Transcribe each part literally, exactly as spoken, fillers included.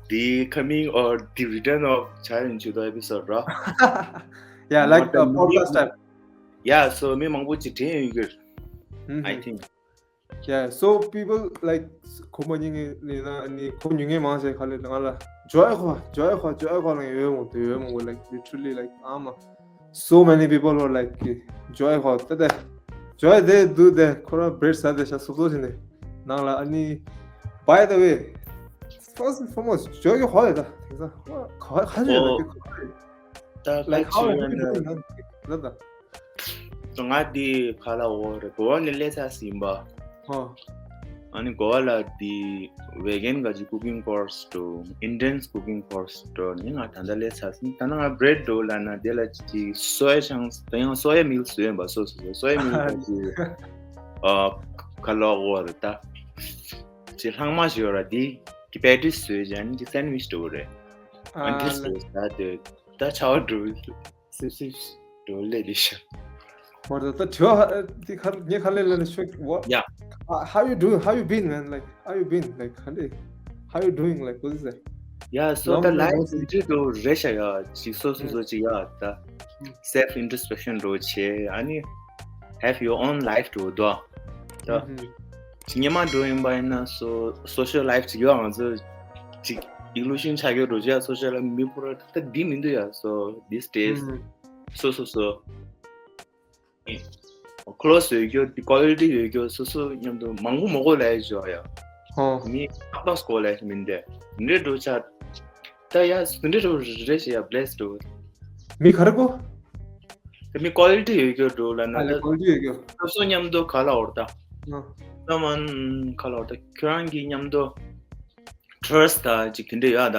the coming or the return of Chai Inchudo episode ར། Yeah, like a podcast type. Yeah, so མི་མང་པོ་ཅིག་དྲན་ཡོད་གི I think. Yeah, so people like ཁོ་མ་ཉིན་ངེ་ལས་ན་ནི་ཁོ་ཉིན་ངེ་མང་ཆེ་ཁ་ལས་ང་ལ་Joy ཁོ་Joy ཁོ་Joy ཁོ་ལ་ཡོད་མོ་དེ་ཡོད་མོ་like literally like I'm a so many people were like Joy ཁོ་དེ་དེ་Joy དེ་དུ་དེ་ཁོ་ར་bread ས་དེ་ཤ་སོ་སོ་ཞིག་ནས་ནང་ལ་ཨ་ནི། By the way, first and foremost Joy གི་ཧོ་ཡོད་ད་དེང་སང་ཧོ་ཧ་ཅི་ཡོད་ད་ཁོ་ད་like how are you doing? ད་ད། ང་འདི་ཁ་ལག་འོ་རེད་གོ་བ་ནས་སླེབས་ཚར་ཟིན་པ། ཨ་ནི་གོ་བ་ལ་འདི་vegan ག་ཅི་cooking course འགྲོ། Indian cooking course འགྲོ་ནི་ང་ད་ལྟ་སླེབས་ཚར་ཟིན། ད་ནི་ང་bread འགྲོ་ལ་ན་དེ་ལ་ཅི་soya chunks ད་ཡང་soya meals བཟོས་ཡིན་པ། སོ་སོ་སོ་soya meals ག་ཅི་ཨ་ཁ་ལག་འོ་རེད་ད། ཅི་ལྷག་མ་ཞིག་ཡོད་ར་འདི་གི་patties བཟོས་ཅན་གི་sandwich འགྲོ་རེད། ཨ་འདི་བཟོས་ད་དེ་ད་ཆའོ་འགྲོ། སིབ་སིབ་འགྲོ་ལེ་ལེ་ཤ། What the ད་དྲི་བ་འདི་ཁ་ངས་ཁ་ལེ་ལ་ལེ་ཤོད། What? Yeah. Uh, how you doing? How you been, man? Like, how you been? Like, how you, how you doing? Like, what is that? Yeah, so the life འདི་འགྲོ་རེ་ཤ་ཡ་ཅིག་སོ་སོ་སོ་ཅིག་ཡ་ད་self introspection འགྲོ་བྱེད། ཨ་ནི་have your own life འགྲོ་དོ་ད། སྙེ་མ་འགྲོ་ཡིན་པ་ཡིན་ན་so social life ཅིག་ཡོད་ང་ཚོ་ཅིག་illusion ཆགས་ཡོད་འགྲོ་བྱེད། social life མི་ཕོ་ར་ད་འདི་མི་འདུག་ཡ། so these days སོ་སོ་སོ་close ཡོད་རྒྱུ་འདི་quality ཡོད་རྒྱུ་སོ་སོ་མཉམ་དུ་མང་པོ་མོ་གོ་ལ་ཡོད་ཅོ་ཡ། ཧོ། མི་ཨ་པ་སྐོ་ལ་མིན་དེ་འདྲེ་འགྲོ་ཆ་ད་ཡ་འདྲེ་འགྲོ་རེ་ཞེ་ཡ་blessed འགྲོ། མི་ག་རེ་གོ། དེ་མི་quality ཡོད་རྒྱུ་འགྲོ་ལ་ན་ཨ་ལེ་ད་quality ཡོད་རྒྱུ། སོ་སོ་མཉམ་དུ་ག་ལ་འོར་ད། ཨ། ད་མན་ག་ལ་འོར་ད་ཁྱོད་རང་གི་མཉམ་དུ་trust ད་ཅིག་དེ་འདྲ་ཡོད་ད།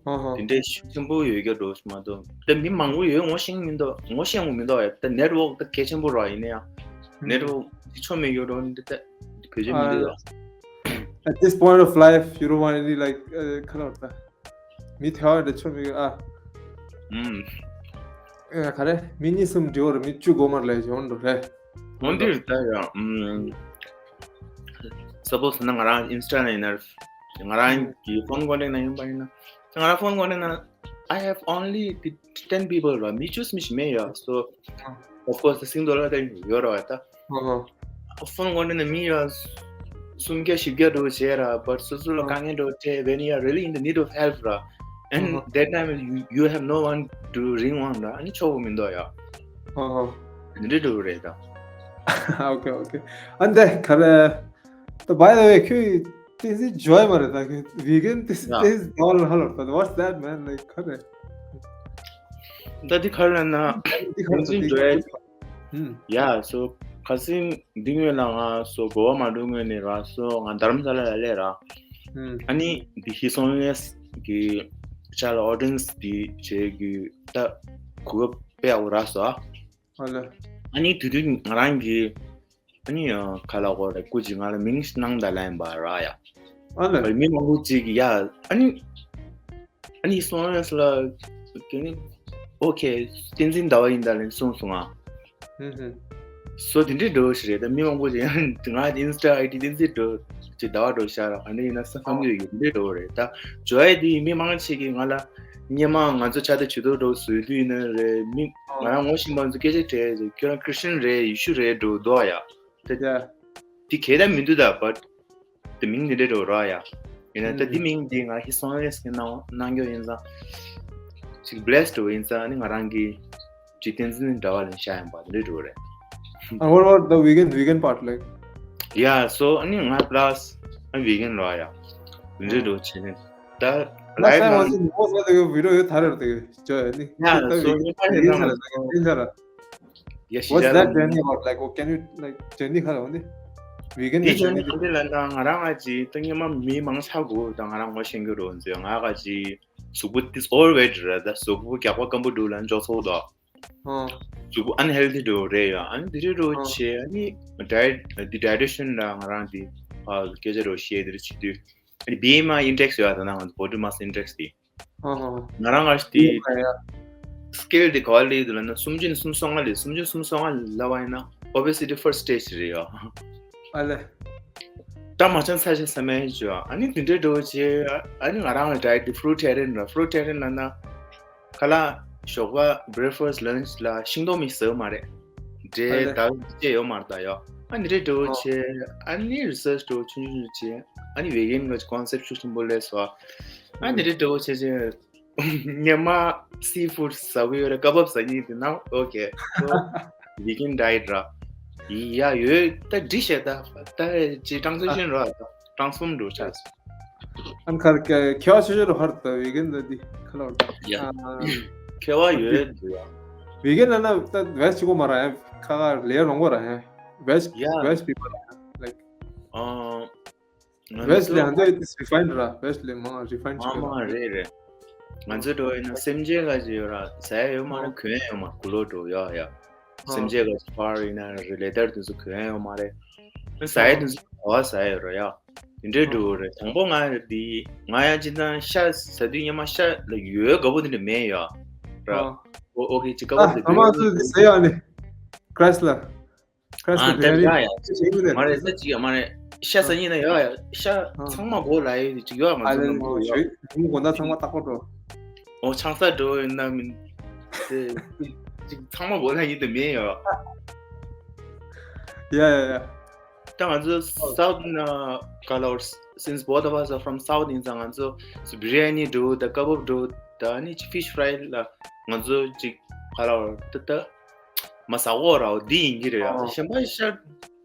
ཧོ་ཧོ། དེ་འདྲའི་ཤུགས་ཆེན་པོ་ཡོད་རྒྱུ་འགྲོ་ཞིག་མ་གཏོགས་ད་མི་མང་པོ་ཡོད་ངོ་ཤེས་མི་འདུག་ངོ་ཤེས་ངོ་མི་འདུག་ཡ། ད་network ད་གལ་ཆེན་པོ་ར་ཡིན་ན་ཡང་network ཅིག་ཆོ་མེད་རྒྱུ་འགྲོ་འདི་ད་བེད་སྤྱོད་མི་འདུག་ཡ། At this point of life, you don't want any like uh, ཁ་ལ་འོར་ད། མི་ཐེ་བ་འདྲ་ཆོ་མི་ཨ། ཨུམ། ཨ་ག་རེ་མི་གཉིས་གསུམ་འདྲི་བར་མི་བཅུ་གོ་མར་ལས་བྱོན་འགྲོ་རེད། འོན་ཏེ་ད་ཡ་ཨུམ། suppose ན་ང་རང་Insta ན་ཡིན་ན་ང་རང་གི་phone contact ན་ཡིན་པ་ཡིན་ན་ང་རང་phone contact ན་I have only the ten people ར་མི་བཅུ་གསུམ་ཞིག་མེད་ཡ། so of course སིང་ཌོ་ལར་ད་ཡོད་ར་བ་ད། ཧོ་ཧོ། ཕོན་ངོ་འདྲ་ནས་མི་ཡ་སུམ་བརྒྱ་བཞི་བརྒྱ་འགྲོ་བྱས་ར། but སོ་སོ་ལ་དཀའ་ངལ་འགྲོ་བྱས་when you are really in the need of help ར། and that time you, you have no one to ring on ར། ཨ་ནི་ཆོག་གི་མི་འདུག་ཡ། ཧོ་ཧོ། འདི་འདྲ་འགྲོ་རེད་ད། Okay, okay. And then ཁ་རེ། ད་by the way ཁྱོད་ཏིན་སི་ཇོའི་མ་རེད་ད། ཁྱོད་vegan ཏིན་སི་ཏིན་སི་ཇོའི་ཧ་ལོ་ད། What's that, man? Like ཁ་རེ། ད་འདི་ཁ་རེ་ན་འདི་ཁ་རེ་ཏིན་སི་ད། ཇོའི། ཧུམ། Yeah, so ཁ་སང་འདི་ངོས་ལ་ང་so གོ་བ་མ་འགྲོ་ངོས་ནས་ར། so ང་རྡ་རམ་ས་ལ་ལ་སླེབས་ར། ཧུམ། ཨ་ནི་འདི་ཧི་སོང་ལེས་གི་ཅ་ལ་audience འདི་བྱེད་གི་ད་གོ་སྐབས་དཔེ་ཡག་པོ་རག་སོང་། ཨ་ལེ། ཨ་ནི་དུས་དུས་ང་རང་གི་ཨ་ནི་ཨ་ག་ལ་གོ་རེ་སྐུ་མཁྱེན་ང་ལ་མིང་ཞིག་གནང་ད་ལ་ཡིན་པ་ར་ཡ། ཨ་ལེ། མི་མང་པོ་ཅིག་ཡ་ཨ་ནི་ཨ་ནི་སོང་ལ་ལ་ཨ་ནི་okay བསྟན་འཛིན་ཟླ་བ་ཡིན་ད་ལན་གསུངས་སོང་ང་། ཧུམ་ཧུམ། so དེ་འདྲའི་འགྲོ་ཞིག་རེད། ད་མི་མང་པོ་ཅིག་ཡང་ང་Insta ID བསྟན་འཛིན་འགྲོ་ཅིག་ཟླ་བ་འགྲོ་ཤག་ར། ཨ་ནི་ཡིན་ན་ས་ཁམས་ཡོད་ཡོད་འདྲའི་འགྲོ་རེད། ད་ཇོའི་དེ་མི་མང་ཆེ་གི་ང་ལ་སྙེ་མ་ང་ཚོ་ཆ་ད་ཇུས་གཏོགས་འགྲོ་བཟོས་དུས་ཡིན་ན་རེད། མི་ང་རང་ངོ་ཤེས་པ་ཚོ་སྐད་ཆ་དྲིས་ཁྱོད་རང་Christian རེད་ཡེ་ཤུ་རེད་འགྲོ་འདུག་ཡ། ད་དེ་གལ་ད་མི་འདུག་ད། but དེ་མིང་དེ་འདྲ་འགྲོ་ར་ཡ། ཡིན་ན་ད་དེ་མིང་དེ་ང་ཧི་སོང་ལེས་ཀྱི་གནང་གནང་རྒྱུ་ཡིན་ཙང་། ཅིག་blessed འགྲོ་ཡིན་ཙང་ཨ་ནི་ང་རང་གི་ཅིག་བསྟན་འཛིན་འདྲ་བ་ལེན་ཤ་ཡིན་པ་དེ་འདྲ་འགྲོ་རེད། And what about the vegan vegan part, like? Yeah, so ཨ་ནི་ང་plus ཨ་vegan ར་ཡ། དེ་འདྲ་འགྲོ་བྱེད་ནས་ད་Last time was in most of the video you thought of the joy. Yeah, so yeah, What's that journey about? Like, oh, can you like journey ཁ་ལ་འོང་དེ། Vegan གི་journey ག་འདྲ་ལ་ད་ང་རང་ང་ཅིག་ད་སྔོན་མ་མི་མང་ཆགས་དགོས་ད་ང་རང་ངོ་ཤེས་རྒྱུ་རོ་འཛོལ་ང་ག་ཅིག་གཟུགས་པོ་this overweight རེད། ད་གཟུགས་པོ་རྒྱགས་པ་སྐམ་པོ་འདུག་ལ་འཇོག་ཚོགས་དོ། གཟུགས་པོ་unhealthy འདྲ་རེད་ཡ། ཨ་ནི་དེ་འདྲ་འདྲ་བྱས་ཨ་ནི་diet the dietitian ལ་ང་རང་དེ་ཕ་སྐད་ཆ་འདྲ་བཤད་དེ་འདྲ་བྱེད་དུས་ཨ་ནི་B M I index ཡོད་ད་ན་ང་ཚོ་body mass index དེ། ང་རང་ང་ཞིག་དེ་scale དེ་ག་བ་ལས་དེ་ལ་ན་སུམ་ཅུ་ནས་སུམ་སོ་ལྔ་ལས་སུམ་ཅུ་སུམ་སོ་ལྔ་ལ་བ་ཡིན་ན་obesity first stage རེད་ཡ། ཨ་ལེ། ད་མ་ཆང་ཚ་ཆེ་ས་མེད་ཅོ། ཨ་ནི་དེ་འདྲའི་འགྲོ་ཆེ། ཨ་ནི་ང་རང་ལ་ཌའེ་ཊི་ཕུ་རུ་ཊེ་རི་ཡན་ར། ཕུ་རུ་ཊེ་རི་ཡན་ལ་ན་ཁ་ལག་ཞོགས་པ་བྷི་རེག་ཕ་སི་ལན་ཆི་ལ་ཤིང་ཏོག་མི་ཟ་མ་རེད། འདྲེ་ད་ཅེ་ཡོད་མ་རེད་ད་ཡོ། ཨ་ནི་འདྲའི་འགྲོ་ཆེ། ཨ་ནི་རི་སར་ཆི་འགྲོ་ཆུང་ཆུང་ཆེ། ཨ་ནི་ཝེ་གན་གི་ཀོན་སེབ་ཤུགས་ཆེན་པོ་ལས་སོ། ཨ་ནི་འདྲའི་འགྲོ་ཆེ་ཆེ། ཉི་མ་སི་ཕུཌ་ཟ་གི་ཡོད་རེད། ཀ་བབ་ཟ་གི་ཡིན་དེ་ན། ཨོ་ཁེ། ཝི་གན་ཌའེ་ཊི་ར། ཡ་ཡོད་ད་འདི་བཤད་ད། ད་ཅི་ཊན་སི་ཤན་ར་ད་ཊན་སི་ཕོརམ་འགྲོ་ཆགས། ཨན་ཁར་ཁེ་ཁེ་བ་ཆེ་ཆེ་རུ་ཧར་ད་ཝི་གན་ད་འདི་ཁ་ལ་བར་ད། ཡ། ཨ། ཁེ་བ་ཡོད་འདུག་ཡ། ཝི་གན་ན་ན་ད་ཝེ་སི་ཊི་ཅིག་གོ་མ་ར་ཡ། ཁ་ཁ་ལེ་ཡར་ལོང་གོ་ར་ཡ། ཝེ་སི་ཊི། ཡ། ཝེ་སི་ཊི་པི་པལ་ལ་ཡ། ལའིཀ། ཨ། ང་ཝེ་སི་ལི་ཚོ་ཧན་ཏེ་ཊི་ཨིས་རི་ཕའིན་ར། ཝེ་སི་ལི་མང་རི་ཕའིན་ཆེ་མ་མ་རེད་རེད། ང་ཚོ་འགྲོ་ཡིན་ན་སེམས་ཅན་ག་ཅི་ཡོད་ར་ཟ་ཡ་ཡོད་མ་རེད། གོན་ཡ་ཡོད་མ་རེད། གུ་ལོ་འགྲོ་ཡ་ཡ། སེམས་ཅན་ག་ཅི་ཕར་ཡིན་ན་རི་ལེ་དར་དེ་ཚོ་གོན་ཡ་ཡོད་མ་རེད། ཟ་ཡ་དེ་ཚོ་ག་བ་ཟ་ཡ་ཡོད་ར་ཡ། དེ་འདྲའི་འགྲོ་རེད། དང་པོ་ང་འདི་ང་ཡ་ཅི་ད་ཤ་ཟ་དུས་ཉི་མ་ཤ་ལ་ཡོད་དགའ་པོ་དེ་འདྲ་མེད་ཡ། ར། ཨོ་ཨོ་ཁེ་ཅི་ཀ་བ་ཨ་དེ་ཨ་མ་ཚོ་དེ་ཟ་ཡ་ནི། ཁ་རེ་སི་ལ། ཁ་ཨ་སི་ད་ཡ་ཡ། ཅིག་ཡིན་མ་རེད་ཟ་ཅིག་ཡ་མ་རེད། ཤ་ཟ་ཉིན་ན་ཡ་ཡ་ཤ་ཨ་ཚང་མ་གོ་ལ་ཡོད་ཅིག་ཡོད་ང་ཨ་ཚོ་ལེ་ནང་ལོ་དུ་ཡོད། ཞོད་ཡུམ་དགོན་ད་ཚང་མ་ཏག་པོ་འགྲོ། ཨོ་ཆང་ས་འགྲོ་ཡོད་ན་མིན། དེ་ཅིག་ཚང་མ་གོ་ལ་ཡིན་དུ་མེད་ཡ། ཡ་ཡ་ཡ། ད་ང་ཚོ་སའུ་ཐི་ན་ག་ལ་since both of us are from south ཡིན་ཙང་ང་ཚོ་བི་རི་ཡ་ནི་འགྲོ་ད་ཀ་བབ་འགྲོ་ད་ནི་ཅིག་ཕིཤ་ཕ་རའི་ལ་ང་ཚོ་ཅིག་ག་ལ་ད་ད། མ་ཟ་གོ་ར་འོ་འདི་ཡིན་གྱི་རེད་ཡ། ཨོ། གཞན་པ་ཤ་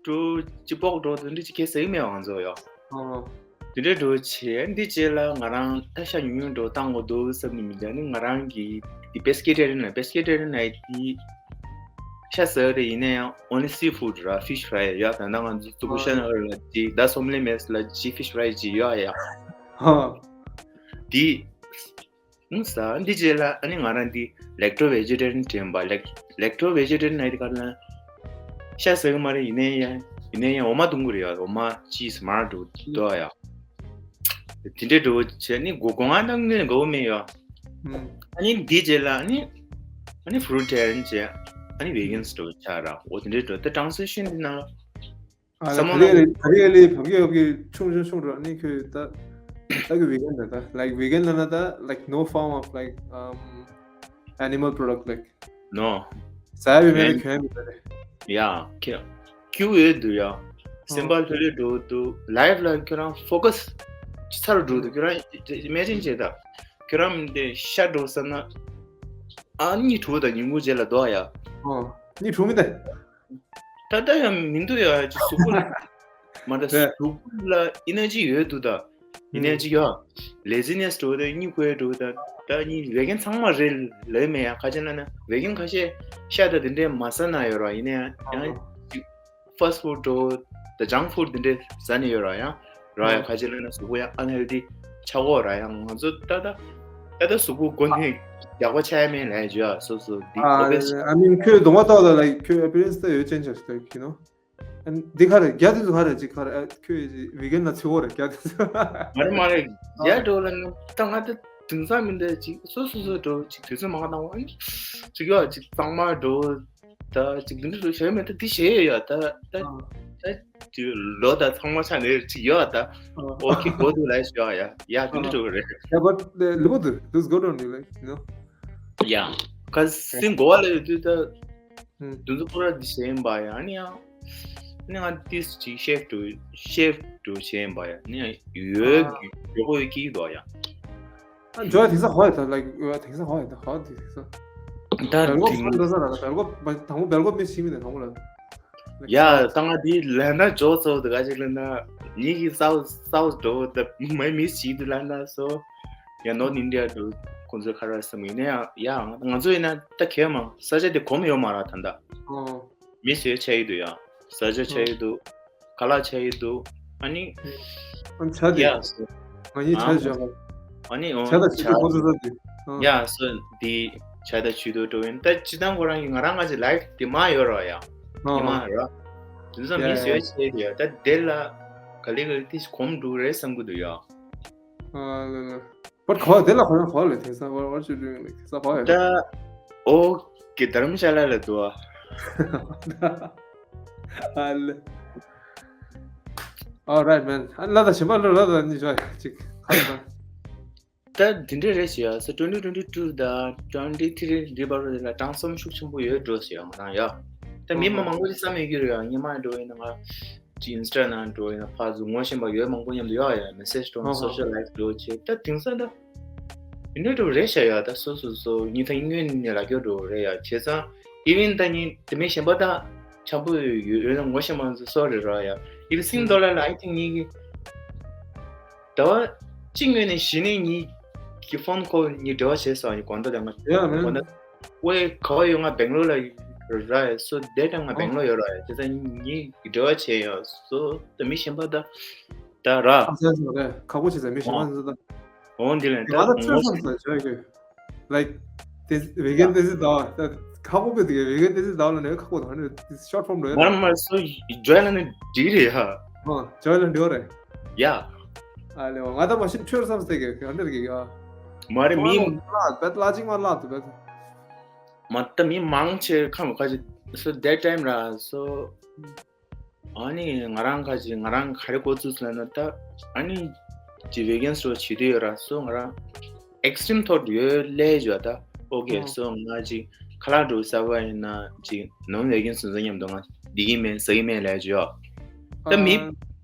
འགྲོ་ཅི་པོག་འགྲོ་དེ་འདྲ་ཅི་གས་ཟ་གི་མེད་ང་ཚོ་ཡ། ཨོ། དེ་འདྲ་འགྲོ་བྱས་འདི་རྗེས་ལ་ང་རང་ད་ཤ་ཉུང་ཉུང་འགྲོ་བཏང་དགོས་འདུག་བསམ་ནི་མི་འདྲ་ནི་ང་རང་གི་དེ་པེ་སི་ཀེ་ཊེ་རི་ཡན་ལ་པེ་སི་ཀེ་ཊེ་རི་ཡན་ལ་དེ་ཤ་ཟ་གི་རེད། ཡིན་ན་ཡང་only seafood ར་ཕིཤ་ཕ་རའི་ཡ། ད་ནང་ང་ཚོ་ཙུ་གུ་ཤ་ན་ར་ལ་ཅི་ད་སོམ་ལེ་མེས་ལ་ཅི་ཕིཤ་ཕ་རའི་ཅི་ཡ་ཡ། ཨོ། དེ། ཨང་ས་འདི་རྗེས་ལ་ཨ་ནི་ང་རང་འདི་ལེག་ཊོ་ཝེ་ཇི་ཊེ་རི་ཡན་དྲན་པ་ལེག་ལེག་ཊོ་ཝེ་ཇི་ཊེ་རི་ཡན་ནའི་དེ་ག་ལ་ཤ་ཟ་གི་མ་རེད། ཡིན་ནའི་ཡང་ཡིན་ནའི་ཡང་འོ་མ་འཐུང་གི་རེད་ཡ། འོ་མ་ཅི་སི་མར་འགྲོ་འདུག་ཡ། དེ་འདྲའི་འགྲོ་བྱས་ནི་སྒོ་སྒོ་ང་ནང་ངས་དགའ་བོ་མེད་ཡ། ཨ་ནི་འདི་རྗེས་ལ་ཨ་ནི་ཨ་ནི་ཕུ་རུ་ཊེ་རི་ཡན་བྱས་ཨ་ནི་ཝེ་གན་སི་འགྲོ་ཆགས་ར། འོ་དེ་འདྲའི་འགྲོ་ད་ཊན་སི་ཤན་འདི་ནང་། ཨ་ལ་སམ་ཁ་ལེ་ལེ་ཁ་ལེ་ལེ་བབ་ཀྱི་བབ་ཀྱི་ཆུང་ཆུང་ཆུང་རུ་ནི་ཁོས་ད་ད་གི་ཝི་གན་ད་ད་like vegan ལ་ན་ད་like no form of like um animal product like no ཟ་བའི་མེད་ན་གྱོན་མི་ད་རེད། ཡ་ཁྱེད་ཁྱུ་ཡོད་འདུག་ཡ། སེམས་པ་ལྷོད་ལྷོད་འགྲོ་འདུག་ལའིབ་ལ་ཁྱོད་རང་ཕོ་ཀ་སི་ཅི་ཚར་འགྲོ་འདུག་ཁྱོད་རང་ཨི་མེ་ཇིན་བྱེད་ད་ཁྱོད་རང་མི་དེ་ཤ་འགྲོ་ས་ན་ཨ་གཉིད་དྲུག་དང་ཉིན་གུང་རྗེས་ལ་ལྡོག་ཡ། ཨོ་གཉིད་དྲུག་མི་ད། ད་ལྟ་ཡང་མི་འདུག་ཡ། ཅིག་གཟུགས་པོ་ལ་མ་ད་རེད། གཟུགས་པོ་ལ་ཨི་ནར་ཇི་ཡོད་འདུག་ད། ཨི་ནར་ཇི་ཡོད། ལེ་ཛི་ནེ་སི་འགྲོ་ད་གཉིད་ཁུག་འགྲོ་ད། ད་གཉིད་ཝེ་གན་ཚང་མ་རེད་ལབ་མེད་ཡ། ཁ་ཅན་ལ་ན་ཝེ་གན་ཁ་ཤས་ཤ་ད་དེ་འདྲས་མ་ཟ་ན་ཡོད་ར། ཡིན་ན་ཡང་ཡང་ཅིག་ཕ་སི་ཕུཌ་འགྲོ་ད་ཇང་ཕུཌ་དེ་འདྲས་ཟ་ནས་ཡོད་ར། ཡང་ར་ཡ་ཁ་ཅན་ལ་ན་གཟུགས་པོ་ཡང་ཨན་ཧེལ་དི་ཆགས་གོ་ར། ཡང་ང་ཚོ་ད་ད་ད་ད་གཟུགས་པོ་གོ་ནས་ཡག་པོ་ཆགས་ཡ་མེད་ལབ་ཡ། སོ་སོ་འདི་ཨ་ཨོ་བེ་སི། I mean ཁྱོད་གདོང་པ་ལྟོགས་ལ་like ཁྱོད་appearance ད་ཡོད་ཅན་ཆགས་སྟེ་you know། And འདི་ག་རེ་རྒྱ་དེ་ཚོ་ག་རེ་ཅིག་ག་རེ་ཨ་ཁྱོད་ཝི་གན་ལ་ཚུད་གོ་རེད་རྒྱ་དེ་ཚོ། མ་རེད་མ་རེད། རྒྱ་འགྲོ་ལ་ནི་ད་ང་ད་དེང་སང་མི་འདྲ་ཅིག་སོ་སོ་སོ་འགྲོ་ཅིག་དུས་ཚོད་མང་བཏང་བ་ཨ་ནི་ཅིག་ཡོད་ཅིག་གཙང་མ་འགྲོ་ད་ཅིག་འདི་འདྲ་འགྲོ་ཞེ་མེད་ད་འདི་ཞེ་ཡོད་ཡ། ད་ད་ད་ཅིག་ལོ་ད་ཚང་མ་ཆ་ནས་ཅིག་ཡོད་ད་ཨོ་ཁེ་གོ་འདུག་ལབ་ཞོག་ཡ། ཡ་འདི་འདྲ་འགྲོ་གི་རེད། Yeah, but uh, look at this. This good on you, like, you know. Yeah. Cause སེམས་གོ་བ་ལ་ཡོད་དུས་ད། ཨུམ། དུས་ཚོད་ཁོ་ར་འདི་བྱས་ཡིན་པ་ཡང་ནི་ཡང་། ནི་ང་ཏིས་ཅིག་ཤེབ་ཏུ་ཤེབ་ཏུ་བྱས་ཡིན་པ་ཡང་ནི་ཡང་ཡོད་ཨ། ཡོད་གོ་ཡོད་ཀྱི་འདུག་ཡང་། ཨ་འཇོ་ཡ་དེང་སང་ཧོ་ཡ་ད་ལ་ཡོད་དེང་སང་ཧོ་ཡ་ད་ཧོ་དེང་སང་། ད་བེལ་གོབ་དེང་ཧོ་འགྲོ་ས་ར་ད་བེལ་གོབ་དང་པོ་བེལ་གོབ་མི་ཤི་མི་ད་དང་པོ་ལ། ཡ་ད་ང་དེ་ལན་ན་འཇོ་ཚོ་དེ་ག་ཅིག་ལན་ན་ཉིད་ཀྱི་སའུ་སའུ་འགྲོ་ད་མ་མི་ཤི་དུ་ལན་ན་སོ། ཡང་North India དུ་ཁོང་ཚོའི་ཁ་ར་བསམ་ཡིན་ན་ཡང་ཡང་ང་ཚོ་ཡིན་ན་ད་གས་མ་ས་ཆ་དེ་གོམས་ཡོད་མ་ར་ད་ད། ཨོ། མི་སུའི་ཆ་ཡི་འདུག་ཡ། ས་ཆ་ཆ་ཡི་འདུག་ཁ་ལག་ཆ་ཡི་འདུག་ཨ་ནི། ཨ་ཆ་དེ། ཡ་སོ། ང་ཡི་ཆ་ཨ་བཞག་ཨ་ནི་ཨོ་ཆ་དང་ཆ་ཆུ་དེ་ཁོ་ཚོ་ཚོ་དེ། ཨ། ཡ་སོ་འདི་ཆ་དང་ཆུ་དུ་འགྲོ་ཡིན་ད་སྤྱི་བཏང་ཁོ་རང་གི་ང་རང་ང་ཅི་ལའིབ་དེ་མ་ཡོད་ར་ཡ། ཨ་དེ་མ་ཡོད་ར། དེ་ཚོ་ཡ་མི་ཡ་སུའི་ཆ་ཡི་འདུག་ཡ་ད་དེ་ལ་ག་ལེ་ག་ལེ་དེ་གོམས་འགྲོ་རེད་བསམ་གི་འདུག་ཡ། ཨ་ལ་ལ། But ཁོ་དེ་ལ་ཁོ་རང་ཁོ་ལ་དེང་སང་what what you doing like དེང་སང་ཁོ་ཡོད། ད་ཨོ་ཀེ་དྷརམ་ཤ་ལ་ལ་འདུག་ཨ། ཨ་ལ། All right, man. ཨ་ལ་ད་གཞན་པ་ལོ་ལ་ད་ནི་ཞོ་ཅིག་ཁ་ལ་ད། ད་དེ་འདྲ་རེད་ཞུ་ཡ། So twenty twenty two དང་twenty three འདི་བར་ལ་གྲངས་སུམ་ཤུགས་ཆེན་པོ་ཡོད་འགྲོ་ཞུ་ཡ་ང་རང་ཡ། ད་མི་མང་པོ་ཅིག་བསམ་ཡོད་ཀྱི་རེད་ཡ། སྔོན་མ་འགྲོ་ཡིན་ན་ང་ཅིག་Insta ནང་འགྲོ་ཡིན་ན་ཕར་ཚུར་ངོ་ཤེས་པ་ཡོད་མང་པོ་མཉམ་དུ་ཡོད་ཡ། Message འགྲོ་ན་social life འགྲོ་བྱེད། ད་དེང་སང་ད་དེ་འདྲ་འགྲོ་རེད་ཤག་ཡ། ད་སོ་སོ་སོ་ཉིན་ཐང་སྔོན་ནས་ལ་རྒྱོ་འགྲོ་རེད་ཡ། བྱས་ཙང་even ད་ཉིན་དེ་མིན་གཞན་པ་ད་འཆམ་པོ་ཡོད་ཡོད་ན་ངོ་ཤེས་མང་ཚོ་སོ་རེད་ར་ཡ། Even same dollar ལ་I think ཉིན་གི་ཟླ་བ་གཅིག་སྔོན་ནས་གཞི་ནས་ཉིད་ཀྱི་phone call ཉིད་འབྲེལ་བ་བྱས་སོང་། ཉིད་དགོང་དག་དང་ང་། Yeah, man. དགོང་དག་ཝེ་ག་བ་ཡོད། ང་སྦེང་ལོར་ལ་ར་ཡ། So that time ང་སྦེང་ལོར་ཡོད་ར་ཡ། དེ་ཚ་ཉིད་ཀྱི་འབྲེལ་བ་བྱས་ཡོད། So ད་མི་གཞན་པ་ད་ད་ར། ཨ་ས་ས་རེད། ཁག་པོ་བྱས་ཙང་མི་གཞན་པ་ཚོ་ད། འོང་འདི་ལན་ད་ང་ད་ཚོད་ངོ་བསམ་ས་བྱ་གི། Like this weekend this is the ཁག་པོ་བེད་དེ་weekend this is the ལ་ནས་ཁག་པོ་དང་ནི་short form རེད། མར་མར་སོ་ཇོ་ལ་ནི་འདི་རེད་ཧ། ཨ་ཇོ་ལ་འདི་རེད། ཡ། ཨ་ལེ་ང་ད་མ་ཤིན་ཁྱོད་བསམ་སྟེ་གི་ག་འདིར་གི་ཡ། མ་རེད་མི། ལ་བེད་ལ་ཅིག་མ་ལ་དུ་བེད། མ་ད་མི་མང་ཆེ་ཁམས་ཁ་ཅིག So that time ར་so ཨ་ནི་ང་རང་ཁ་ཅིག་ང་རང་ག་རེ་འགོ་བཙུགས་ལ་ན་ད་ཨ་ནི་ཅི་weekend སོ་བྱེད་དུས་ཡོད་ར། So ང་རང་extreme thought ཡོད་ལས་བྱོས་ད། Okay so ང་ཅིག་ཁ་ལག་འགྲོ་ཟ་བ་ཡིན་ན་ཅིག་ནོམ་weekend སོ་སོ་མཉམ་དུ་ང་བསྡད་ཀྱི་མེད་ཟ་གི་མེད་ལས་བྱོས། ད་མི་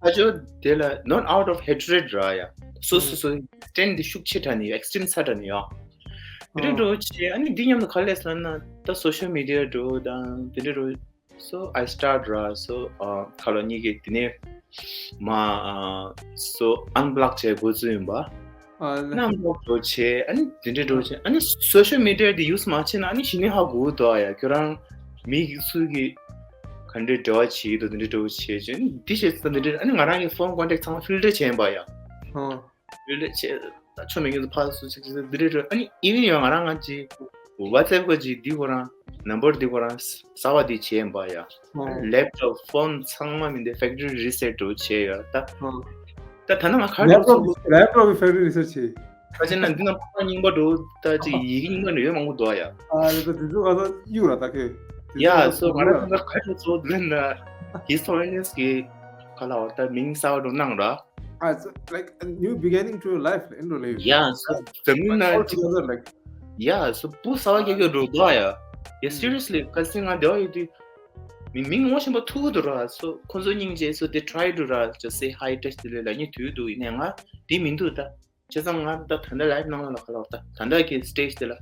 ཕ་ཆོ་དེ་ལ་not out of hatred ར་ཡ། སོ་སོ་སོ་stand དེ་ཤུགས་ཆེ་དྲགས་ནི་extreme ཚ་དྲགས་ནི་ཡོད། དེ་འདྲ་འགྲོ་བྱས་ཨ་ནི་འདི་མཉམ་དུ་ག་ལས་ལ་ན་ད་social media འགྲོ་དང་དེ་འདྲ་འགྲོ། So I start ར། So ཁ་ལོ་གཉིས་ཀྱི་དེ་ནས་མ་so unblock བྱས་འགོ་བཙུགས་ཡིན་པ། ཨ་ནམ་ལོག་འགྲོ་བྱས་ཨ་ནི་དེ་འདྲ་འགྲོ་བྱས་ཨ་ནི་social media དེ་use མ་བྱས་ན་ཨ་ནི་གཞི་ནས་ཧ་གོ་འདུག་ཡ། ཁྱོད་རང་མི་གི་ཚུལ་གི་ག་འདྲའི་འབྲེལ་བ་བྱེད་ཀྱི་འདུག་དེ་འདྲ་འགྲོ་བྱས་བྱས་ཨ་ནི་འདི་བྱས་ཙང་དེ་འདྲ་ཨ་ནི་ང་རང་གི་phone contact ཚང་མ་filter བྱས་ཡིན་པ་ཡ། ཨ། ཡོད་ལས་བྱས། ད་ཆོ་མེད་ངེས་སུ་ཕར་སུ་ཅིག་ཅིག་འདི་རེད་རེད། ཨ་ནི་ཨི་ཝན་ཡང་ང་རང་ང་ཅིག་WhatsApp ག་ཅིག་འདི་གོ་རང་ནམ་བར་འདི་གོ་རང་གསར་བ་འདི་བྱས་ཡིན་པ་ཡ། laptop phone ཚང་མ་མི་འདི་factory reset འགྲོ་བྱས་ཡོད་ད། ད་ད་ན་ང་ག་འགྲོ་laptop སོང་laptop གི factory reset བྱས། ད་ཅི་ན་འདི་ན་ཕ་རྙིང་པ་འགྲོ་ད་ཅིག་ཡི་གེ་རྙིང་པ་འགྲོ་ཡོད་མང་པོ་འདུག་ཡ། ཨ་ད་དེ་ཚོ་ག་ས་གཡུག་ར་ད་ཁེ། ཡ་སོ་ང་རང་ང་ག་འགྲོ་སོང་འདི་ན་historians གི་ག་ལ་བ་ད་མིང་གསར་བ་འགྲོ་གནང་ར། Ah, it's like a new beginning to your life, in real life. Yeah, so the mean all together, like, yeah, so བུ་གསར་བ་སྐྱེ་གི་འགྲོ་འདུག་ཡ། Yeah, seriously ག་སེ་ང་འདི་བ་ཡོད་དུས་མི་མིང་ངོ་ཤེས་པ་ཐུག་གི་འདུག་ར། So ཁོ་ཚོ་སྙིང་རྗེ། So they try to ར་just say hi, text དེ་ལས་ལ་ཉེ་དུས་འདུག་ཡིན་ནའི་ང་འདི་མི་འདུག་ད་བྱས་ཙང་ང་ད་ད་ལྟ་life ནང་ལ་ལ་ག་ལ་བ་ད་ད་ལྟ་གི་stage དེ་ལ་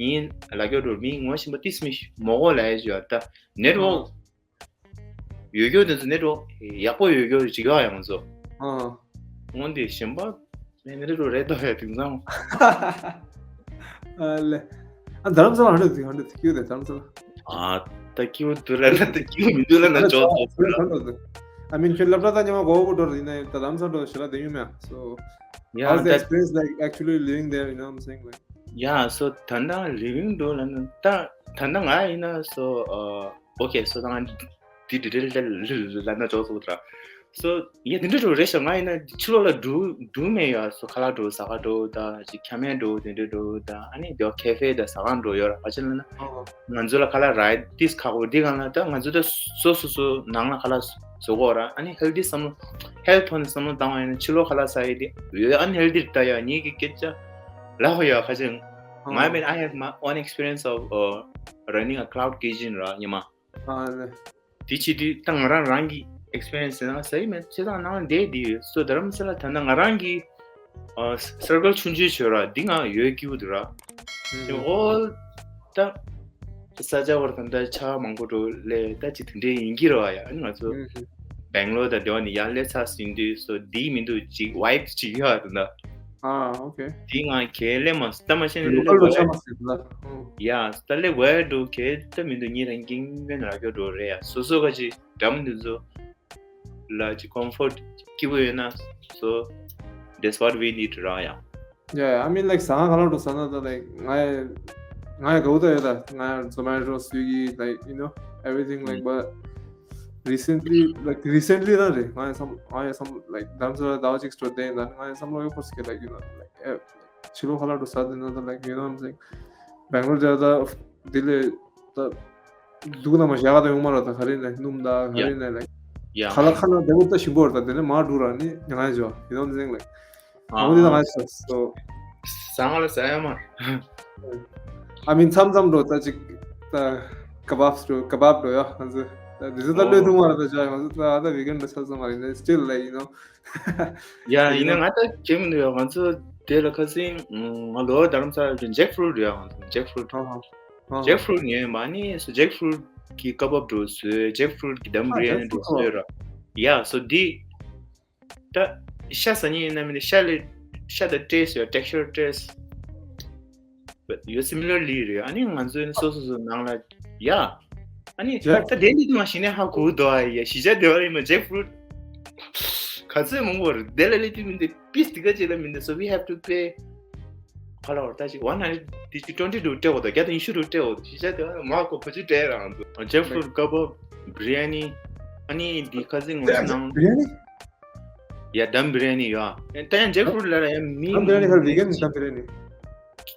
ཡིན་ལ་སྐྱོ་འགྲོ། མིང་ངོ་ཤེས་པ་ཏིས་མི་མོ་གོ་ལ་ཡ་ཞུ་ཡ་ད་network ཡོད་རྒྱུ་དེ་ཚོ་network ཡག་པོ་ཡོད་རྒྱུ་ཅིག་ཡོད་ཡང་ཚོ། ཨ། སྔོན་དེ་གཞན་པ་network རེད་དོ་ཡ་དེང་སང་། ཨ་ལེ། ཨ་རྡ་རམ་ས་ལ་ཧ་འདྲ་དེ་ཧ་འདྲ་དེ་ཀྱུ་དེ་རྡ་རམ་ས་ལ། ཨ་ད་ཀྱུ་དུ་ལ་ན་ད་ཀྱུ་མི་དུ་ལ་ན་ཅོ་ཅོ་དུ་ལ། I mean ཁྱོད་སློབ་གྲྭ་ད་ཉི་མ་གོ་བོ་འགྲོ་ཡིན་ན་ད་རྡ་རམ་ས་འགྲོ་ཞེ་ལ་དེ་ཡོད་མེད། So yeah, how's the experience like actually living there, you know what I'm saying, like. Yeah, so ད་ལྟ་living འགྲོ་ལ་ན་ད་ད་ལྟ་ང་ཡིན་ན་so uh, okay, so ད་ང་འདི་detail ལ་ལ་ན་ཅོག་ཙོག་ཏྲ། So ཡ་དེ་འདྲ་འགྲོ་རེད་ཤག་ང་ཡིན་ན་ཕྱི་ལོགས་ལ་འགྲོ་འགྲོ་མེད་ཡ། So ཁ་ལག་འགྲོ་ཟ་ཁང་འགྲོ་ད་ཅིག་ཁ་མེད་འགྲོ་དེ་འདྲ་འགྲོ་ད་ཨ་ནི་དེ་cafe ད་ཟ་ཁང་འགྲོ་ཡོད་ར། ཕ་ཆེ་ལ་ན་ང་ཚོ་ལ་ཁ་ལག་ར་ཏིས་ཁག་པོ་འདི་གང་ལ་ད་ང་ཚོ་ད་སོ་སོ་སོ་ནང་ལ་ཁ་ལག་བཟོ་གོ་ར། ཨ་ནི་healthy བསམ་བློ་health ཐོག་ནས་བསམ་བློ་བཏང་བ་ཡིན་ན་ཕྱི་ལོགས་ཁ་ལག་ཟ་ཡི་དེ་ཡོད་unhealthy ད་ཡ་ཉིད་ཀྱི་སྐད་ཆ་ལ་ཧོ་ཡ་ཁ་ཆེ། ང་I mean I have my own experience of uh, running a cloud kitchen ར་ཉི་མ། ཨ་ལེ། དེ་བྱེད་དུས་ད་ང་རང་རང་གི་experience ཡིན་ན་ཟ་ཡི་མེད། བྱས་ཙང་ནང་བསྡད་དེ་ཡོད། So རྡ་རམ་ས་ལ་ད་ལྟ་ང་རང་གི་ཨ་circle ཆུང་ཆུང་བྱོས་ར་འདི་ང་ཡོད་ཀྱི་འདུག་ར། དེ་all ད་ས་ཆ་བར་ད་ལྟ་ཆ་མང་པོ་འགྲོ་ལས་ད་ཅི་དེ་འདྲའི་ཡིན་གྱི་ར་བ་ཡ། ཨ་ནི་ང་ཚོ་སྦེང་ལོར་དང་དེ་བ་ནི་ཡར་སླེབས་ཚར་ཟིན་དུས་so འདི་མི་འདུག་ཅིག་vibes ཅིག་ཡོད་ད་ལྟ། ཨ་okay. དེ་ང་གལ་ལེ་མ་ད་མ་ཤེས་ནི་local ལེ་ལོ་ཆ་མ་ཟིན་ལ། ཡ་ད་ལེ་ཝེ་འགྲོ་གལ་ད་མི་འདུག་ཉིན་རང་ཀིང་ཝེ་ན་ར་ཀྱོ་འགྲོ་རེད་ཡ། སོ་སོ་ག་ཅི་འགྲམ་འདི་ཚོ་ལ་ཅི་comfort སྐྱིད་པོ་ཡོད་ན། So that's what we need ར་ཡ། Yeah, I mean like ཟ་ཁང་ཁ་ལག་འགྲོ་ཟ་ན་ད་like ང་ང་ཡ་གའུ་ད་ཡོད་ད། ང་ཡ་Zomato, Swiggy, like, you know, everything like, but recently, like recently ད་རེད་ང་ཡ་བསམ་ང་ཡ་བསམ་like རྡ་རམ་ས་ལ་ཟླ་བ་གཅིག་སྟོར་བསྡད་ཡིན་ད། ང་ཡ་བསམ་བློ་ཡོད་ཁོ་སི་ཀེ་like, you know, like ཕྱི་ལོགས་ཁ་ལག་འགྲོ་ཟ་དེ་ན་ད་like, you know what I'm saying, སྦེང་ལོར་ད་ད་དེ་ལས་ད་སྡུག་ན་མ་བཞག་ད་ཡོང་མ་ར། ད་ག་རེ་ནས་སྣུམ་ད་ག་རེ་ནས་like ཡ། ག་ལ་ཁ་ན་བདེ་པོ་ད་ཞིམ་པོ་རེད། ད་དེ་ནས་མར་འགྲོ་ར་ནི་ཉ་ང་ཞོ་you know what I'm saying? Like ཨ་འོ་དེ་ད་ང་ཞོ་so ཟ་ང་ལ་ཟ་ཡ་མ། I mean མཚམས་མཚམས་འགྲོ་ད་ཅིག་ད་ཀ་བབ་འགྲོ་ཀ་བབ་འགྲོ་ཡ་ང་ཚོ་ད་དེ་ཚོ་ད་ལོས་ཐུང་བ་རེད། ད་ཅག་ང་ཚོ་ད་ད་vegan ད་ཆ་ཚང་མ་རེད། Still like you know ཡ་ཡིན་ན་ང་ད་གྱེས་མི་འདུག་ཡ། ང་ཚོ་དེ་ལ་ཁ་སང་ང་ལོ་རྡ་རམ་ས་ལ་jackfruit ཡ། ང་ཚོ་jackfruit jackfruit ངས་མ་ནི་སུ་jackfruit གི་ཀ་བབ་འགྲོ་བཟོས། jackfruit གི་དམ་biryani འགྲོ་བཟོས་ར། ཡ་so འདི་ད་ཤ་ཟ་ཉེན་ཡིན་ན་མིན་ན་ཤ་ལས་ཤ་ད་taste ཡོད། texture taste ཡོད། similarly རེད། ཨ་ནི་ང་ཚོའི་སོ་སོ་སོ་ནང་ལ་ཡ། ཨ་ནི་ད་དེ་ལས་དུ་མ་ཤི་ནས་ཧ་གོ་འདུག་ཨ། ཡ་གཞིས་ཆགས་དེ་བ་ལ་ཡིན་ན་jackfruit ག་ཚོད་མང་པོ་རེད། དེ་ལ་ལས་དུ་མིན་ཏེ་piece དེ་ག་ཅིག་ལ་མིན་ཏེ། so we have to pay ག་ལ་བར་ད་ཅིག་one hundred དེ་ཅིག་twenty དུ་སྤྲད་འོ་ད་བརྒྱ་དང་ཉི་ཤུ་དུ་སྤྲད་འོ། གཞིས་ཆགས་དེ་བ་ལ་མ་གོ་བ་ཅིག་སྤྲད་རང་འདུག jackfruit ཀ་བབ་biryani ཨ་ནི་འདི་ཁ་སང་ང་ཚོ་ནང་biryani ཡ་དམ་biryani ཡ། ད་ཡང་jackfruit ལ་ཡང་མི་དམ་biryani ཧར་vegan དམ biryani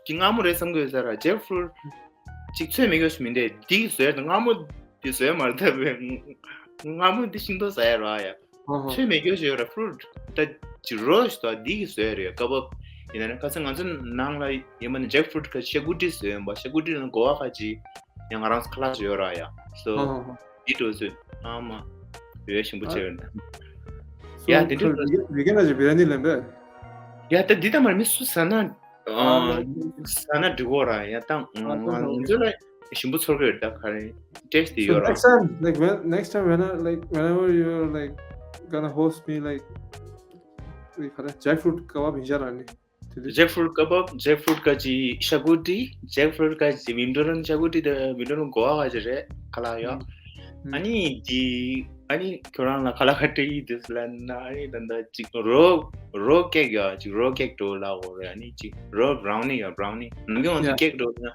གི་སྔ་མོ་རེད་བསམ་གི་ཡོད་ས་ར། jackfruit ཅིག་ཚོད་མེད་གི་མིན་ཏེ། འདི་གི་བཟོས་ད་སྔ་མོ་འདི་བཟོས་མ་རེད། ད་སྔ་མོ་འདི་ཤིང་ཏོག་ཟ་ཡ་ར་ཡ། ཚོད་མེད་གི་ཡོད་ར། fruit ད་ཅིག་raw ཞིག་ད་འདི་གི་བཟོས་རེད་ཀ་བབ། ཡིན་ན་ཁ་སང་ང་ཚོ་ནང་ལ་ཡིན་མ་ནི་jackfruit ཁ་ཤ་ཀུ་ཏི་བཟོས་ཡོད་པ། ཤ་ཀུ་ཏི་ལ་གོ་བ་ཁ་ཅིག་ཡང་ང་རང་ཁ་ལག་ཅིག་ཡོད་ར་ཡ། so འདི་འགྲོ་ཚོད་ཨ་མ་ཡོད་ཞིམ་པོ་བྱས་ཡོད་ན། ཡ་དེ་འདྲ་vegan ལ་ཅིག་biryani ལེན་པས། ཡ་ད་འདི་ད་མར་མི་སུ་ཟ་ན་ཟ་ན་འགྲིག་གོ་ར། ཡ་ད་ང་ཚོ་ལ་ཞིམ་པོ་ཚོར་གི་རེད། ད་ག་རེ་taste དེ་ཡོད་ར། next time like when next time when I like whenever you're like gonna host me like jackfruit ཀ་བབ་ཡིན་ཤག་ར་ནི། jackfruit ཀ་བབ། jackfruit ཀ་ཅི་ཤ་ཀུ་ཏི། jackfruit ཀ་ཅི་winter ཤ་ཀུ་ཏི་དེ་winter གོ་བ་ཅི་རེད་ཁ་ལག་ཡོད། ཨ་ནི་འདི་ཨ་ནི་ཁྱོད་རང་ལ་ཁ་ལག་ཁ་བྲལ་ཡིན་དུས་ལ་ན། ཨ་ནི་ད་ལྟ་ཅིག་raw raw cake ཡོད། ཅིག་raw cake འགྲོ་ལ་འོ་རེད། ཨ་ནི་ཅིག་raw brownie ཡོད། brownie ནམ་རྒྱུན་ང་ཚོ་cake འགྲོ་ན་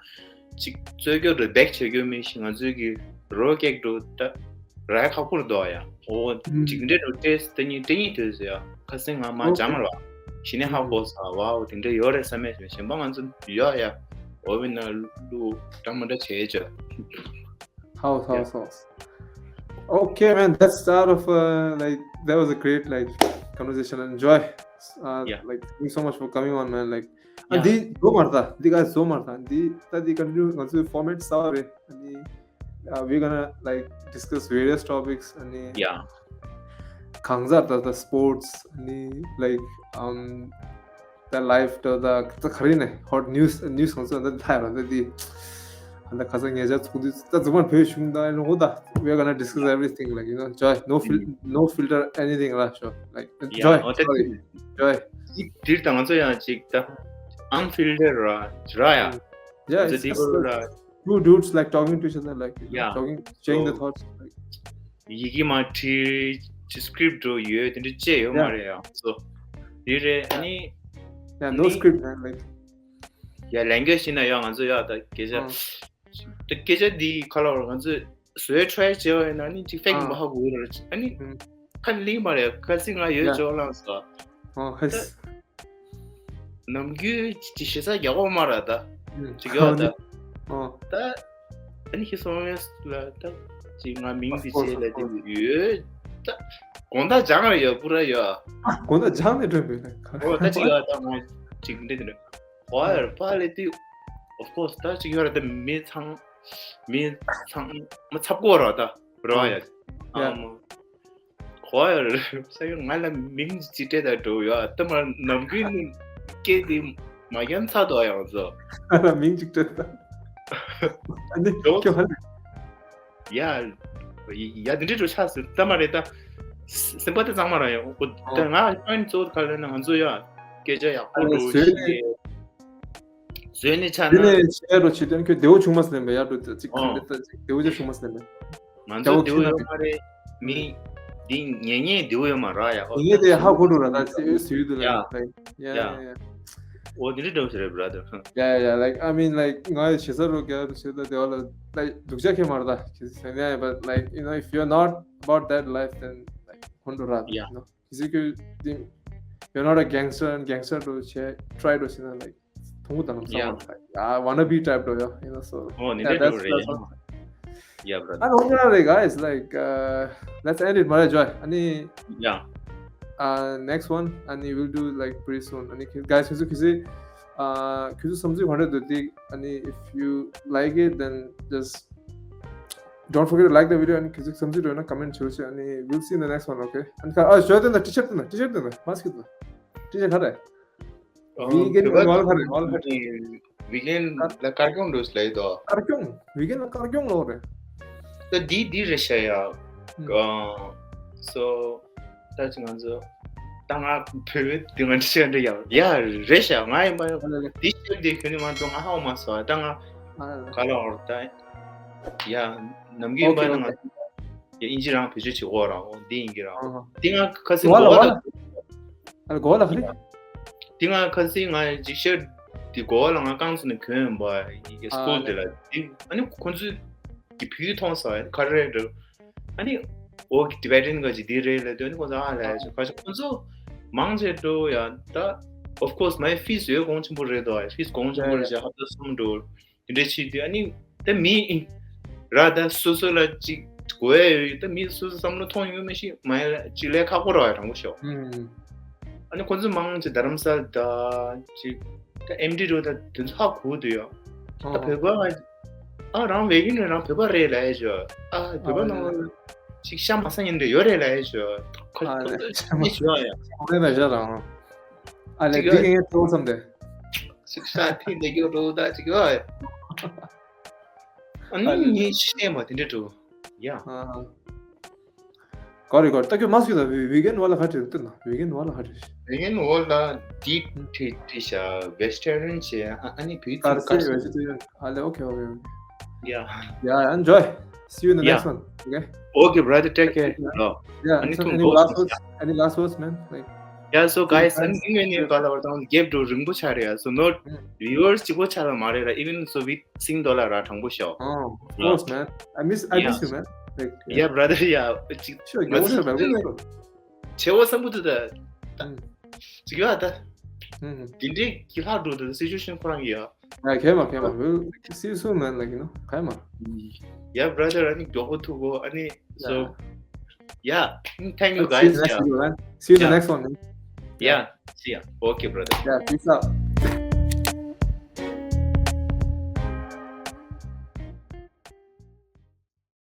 ཅིག་རྩོད་རྒྱུ་འགྲོ་bake བྱེད་རྒྱུ་མེད་ཤིང་ང་ཚོའི་གི་raw cake འགྲོ་ད་ར་ཡ་ཁག་པོ་རེད་འདུག་ཡ། འོ་ཅིག་འདྲེ་འགྲོ་ཏེ་ད་ཉིན་ད་ཉིན་དུས་ཡ་ཁ་སང་ང་མ་ལྗང་ར་བ་ཞི་ནས་ཧ་གོ་ས་བ། འོ་དེ་འདྲ་ཡོད་རེད་བསམ་མེད་གཞན་པ་ང་ཚོ་ཡོད་ཡ། འོ་བི་ན་ལུ་འདྲ་མ་འདྲ་བྱེད་ཅོ། House, house, house. Okay, man, that's the out of uh, like that was a great like conversation. Enjoy. Uh, Yeah. Like thank you so much for coming on, man. Like, Yeah. and the go Martha, the guys so Martha, the that the continue ང་ཚོའི་format གསར་པ་རེད། And the uh, we're gonna like discuss various topics. And the Yeah. གང་ཟག་ད་ད་sports and the like um the life ད་ད་ད་ག་རེ་ནས་hot news news གང་ཟག་ད་ད་ཡ་ད་དེ་ད་ཁ་སང་ཉེ་ཆར་ཚོགས་འདུ་ད་རྫུན་མ་བོད་གཞུང་ད་ལོ་ད་we're gonna discuss everything, like, you know, joy, no fil- no filter anything, right? Sure, like, Yeah, joy, oh, that's sorry, joy. འདིར་ད་ང་ཚོ་ཡང་ཅིག་ད་unfiltered ར་ར་ཡ། Yeah, ང་ཚོ་it's འདི་just གོ་like ར། two dudes like talking to each other, like, you know, Yeah. talking, sharing the So- thoughts. Like, ཡི་གེ་མ་བྲིས་ཅི་script འགྲོ་ཡོད་དེ་འདྲ་ཅེས་ཡོད་མ་རེད་ཡ། so འདི་རེད། ཨ་ནི་yeah, no Ni- script, man. Like, ཡ་language ཡིན་ན་ཡ་ང་ཚོ་ཡ་ད་སྐད་ཆ་ད་སྐད་ཆ་འདི་ཁ་ལོ་ང་ཚོ་བཟོས་try བྱས་པ་ཡིན་ན་ནི་ཅིག་fake མ་ཧ་གོ་ར། ཨ་ནི་ཁ་ལིང་མ་རེད། ཁ་སི་ང་ཡོད་ཅོག་ལང་སོ། Oh, has. ནམ་རྒྱུན་ཅི་ཞེ་ས་རྒྱག་གོ་མ་ར་ད་ཅི་རྒྱག་ད། Oh, ད་ཨ་ནི་ཁྱེད་སོང་ཡས་ལ་ད་ཅི་ང་མིང་འདི་བྱས་ལ་དེ་ཡོད་ད། དགོང་དག་སྦྱང་ར་ཡོད་པུ་ར་ཡོད། དགོང་དག་སྦྱང་ནས་སྒྲོན་པས་ཁ། ཨོ་ད་ཅི་ཡོད་ད་ང་ཅིག་འདི་འདི་ཧོ་ཡར་པ་ལེ་དུ། of course ད་ཅི་ཡོད་ར་ད་མི་ཚང་མི་ཚང་མ་ཚབ་གོ་ར་ད་ར་ཡ། ཨ་མ། ཧོ་ཡར་ས་ཡོད་ང་ལ་མིང་ཅི་སྤྲད་ད་འགྲོ་ཡོད་ད་མ་ནམ་རྒྱུན་ནི་སྐད་དེ་མ་རྒྱན་ཚ་དོ་ཡང་ཟོ། ང་ལ་མིང་ཅིག་སྤྲད་ད། ཨ་ནི་ཁྱོད་ཧ་ལས། ཡ། ཡ་འདི་འདྲའི་འགྲོ་ཆགས་སུ་ལྟ་མ་རེད་ད། སེམས་པ་དེ་གཙང་མ་རང་ཡོད། ཨོ་ད་ང་ཕོན་གཙོ་བོ་ག་ལ་ན་ང་ཚོ་ཡ་སྐད་ཆ་ཡག་པོ་འགྲོ་ཤི་ཏེ། བཟོས་ནས་ཆ་ན། དེ་ནས་བཤད་རོགས་བྱེད་དོན་ཁྱོད་བདེ་བོ་བྱུང་མ་སོང་ལེན་པས་ཡར་འགྲོ་ཅིག་ཁ་ལེ་ད་ཅིག་བདེ་བོ་ཅིག་བྱུང་མ་སོང་ལེན་པས། ང་ཚོ་བདེ་བོ་ཡོད་མ་རེད། མི་འདི་ཉན་ཉན་བདེ་བོ་ཡོད་མ་ར་ཡ། ཨོ་ངས་དེ་ཧ་གོ་འགྲོ་ར་ད་ཅིག་ཨོ་སུའི་དུ་ལ་ཡ། ལ་ཡ་ཡ་ཡ། ཨོ་འདི་འདྲ་འགྲོ་ཟེར་རེད་brother། Yeah, yeah, like, I mean, like, ང་ཞེ་ས་རོ་རྒྱ་རུ་ཞེ་ད་དེ་བ་ལ་like སྡུག་ཅག་ཁེ་མར་ད་ཁེ་སེ་ཡ། But like, you know, if you're not about that life, then like, ཧོན་རུ་ར་དེ། Yeah. You know, if you think you're not a gangster and gangster to che try to say like, ཐུང་ད་ནམ་ས་མ་ད། I wanna be type to, you know, so. ཨོ་འདི་Yeah, འདྲ་འགྲོ་that's རེད། that's Yeah, brother. And okay, guys, like, uh, let's end it, Mara Joy. Ani, Yeah. uh, next one, ani we'll do like pretty soon. Ani, guys, kizu kizu, uh, kizu samji hore doti. Ani, if you like it, then just don't forget to like the video and kizu samji do na comment church. Ani, we'll see in the next one, okay? And uh, shirt and the t-shirt and the t-shirt and the mask and the t-shirt hare. Vegan wall hare, wall hare. Vegan la karkyong dos lai do. Karkyong, vegan la karkyong lo re. The di di re sha ya. Uh, so that's another. Tanga phe di ngan shen de ya. Ya, re sha ngai ma. Di shen de kuni ma to nga ha ma so. Tanga kala or ta. Ya, namgi ba nga. Ya, inji rang phe chi go ra. Di ingi ra. Di nga kasi Wala go wala. Al go la khri. དེ་ང་ཁ་སང་ང་ཅིག་ཤར་དེ་གོ་བ་ལ་ང་རྐང་ཚོ་ནས་གྱོན་པ་ཡི་སྐུལ་དེ་ལ་དེ་ཨ་ནི་ཁོ་ཚོས་དེ་བོད་མཐོང་སོང་ཡ་ག་རེ་རེད་འགྲོ། ཨ་ནི་འོ་Tibetan་ག་ཅིག་དེ་རེད་ལབ་དུས་ཨ་ནི་ཁོ་ཚོ་ཨ་ལས་ཅིག་ཁ་ཤས་ཁོ་ཚོ་མང་ཆེ་འགྲོ་ཡ་ད། Of course my fees ཡོད་གོང་ཆེན་པོ་རེད་དོ། fees གོང་ཆེན་པོ་རེད་ཅེས་ཧབ་ཏ་གསུམ་འགྲོ། དེ་འདྲའི་ཆེད་དུ་ཨ་ནི་ད་མི་ར་ད་སོ་སོ་ལ་ཅིག་གོ་ཡ་ཡོད་ད་མི་སོ་སོ་བསམ་བློ་ཐོངས་ཡོད་མི་ཤེས་མ་ཡ་ཅིག་ལས་ཁག་པོ་ར་བ་དྲང་པོ་ཤོག་ཨ་ནི་ཁོ་ཚོ་མང་ཆེ་རྡ་རམ་ས་ལ་ད་ཅིག་ད་ཨེམ་ཌི་རུ་ད་དེ་ཚོ་ཧ་གོ་འདུག་ཡ། ད་བོད་པ་ང་ཨ་རང་བེ་གིན་རེད་རང་བོད་པ་རེད་ལབ་ཡ་ཅོ། ཨ་བོད་པ་ནང་ལ་ཅིག་ཤ་མ་ཟ་ཉན་འདྲ་ཡོད་རེད་ལབ་ཡ་ཅོ། ཁོ་ཁོ་ཚོ་ཅིག་མི་ཞུ་ཡ་ཡ། ཁོ་རེ་ན་ཞག་རང་ཨ་ལས་འདི་ངས་ཐོག་བསམ་སྟེ། ཤིག་ཤ་ཐིག་འདི་རྒྱུ་འགྲོ་ད་ཅིག་ཡོད་ཡ། ཨ་ནི་ངས་ཤེས་མ་དེ་འདྲ་འགྲོ་ཡ། གོ་རེ་གོ་རེ་ད་ཁྱོད་མ་སུ་ད་vegan ཝ་ལ་ཧ་ཊི་ཏི་ན་vegan ཝ་ལ་ཧ་ཊི་ཏི། vegan ཝ་ལ་དེ་ཏི་ཏི་ཤ་vegetarian ཆེ་ཨ་ནི་བི་ཀར་ཀར་སི་vegetarian ཨ་ལས་okay okay okay. Yeah. Yeah, enjoy. See you in the Yeah. next one. Okay. Okay, brother. Take care. Yeah. No. Yeah. Any So two any goals, last yeah. words? Any last words, man? Like. Yeah, so guys, Thanks. I'm going to call our town. Gap to Rinpoche area. So not viewers to go chala marera. Even so, we sing dollar at Hangbo show. Oh, of Yeah. course, man. I miss I miss Yeah. you, man. Like. Yeah, brother. Yeah. Sure. Give us a bell. Chewa sambu to the. Mm. Chikiwa da. Mm-hmm. Dindi kila do the situation kurang ya. Yeah, okay, man, okay, man. We'll see you soon, man. Like, you know, okay, man. Yeah, brother. Ani gyoho to go. Ani so. Yeah. Thank you, See you guys. next Yeah. Video, man. See you in the Yeah. Next one, man. Yeah. See ya. Okay, brother. Yeah, peace out.